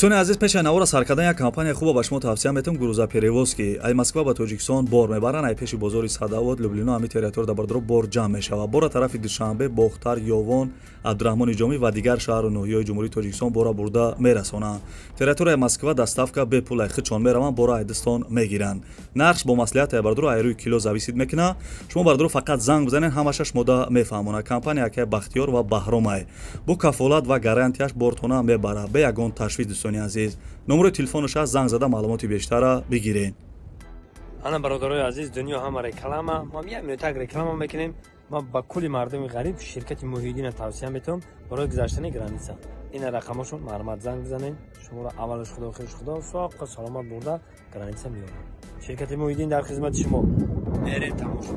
Дӯстони азиз, пеш аз навора сар кардан як компания хуба ба шумо тавсия метавам: «Грузоперевозки». Ай Москва ба Тоҷикистон бор мебаранд. Ай пеши бозори Садовод, Люблино, ҳами территория да, бардоро, бор ҷамъ мешавад. Бора тарафи Душанбе, Бохтар, Ёвон, Абдураҳмони Ҷомӣ ва дигар шаҳру ноҳияҳои Ҷумҳурии Тоҷикистон бора бурда мерасонанд. Территорияи Москва доставка бепул, ай худшон мераванд, бора ай дастон мегиранд. Нархш бо маслиҳат, ай бардоро, ай рӯи кило зависит мекунад. Шумо, бардоро, фақат занг бизанед, ҳамаша шумода мефаҳмонад. Компания акай Бахтиёр ва Баҳромай бо кафолат ва гарантияш бортона мебарад, бе ягон ташвиш. Дӯстони азиз, номерои телефонаш аст, занг зада маълумоти бештара бигиред. Ана, бародарои азиз, дунё ҳама реклама. Мо як минутак реклама мекунем. Ма ба кулли мардуми ғариб ширкати Муҳиддина тавсия метавам барои гузаштани граница. Ина рақамошон, марҳамат, занг бизанед. Шуморо аввалаш Худо, охираш Худо, соққа саломат бурда граница меёрад. Ширкати Муҳиддин дар хизмати шумо. Мерем, тамошо.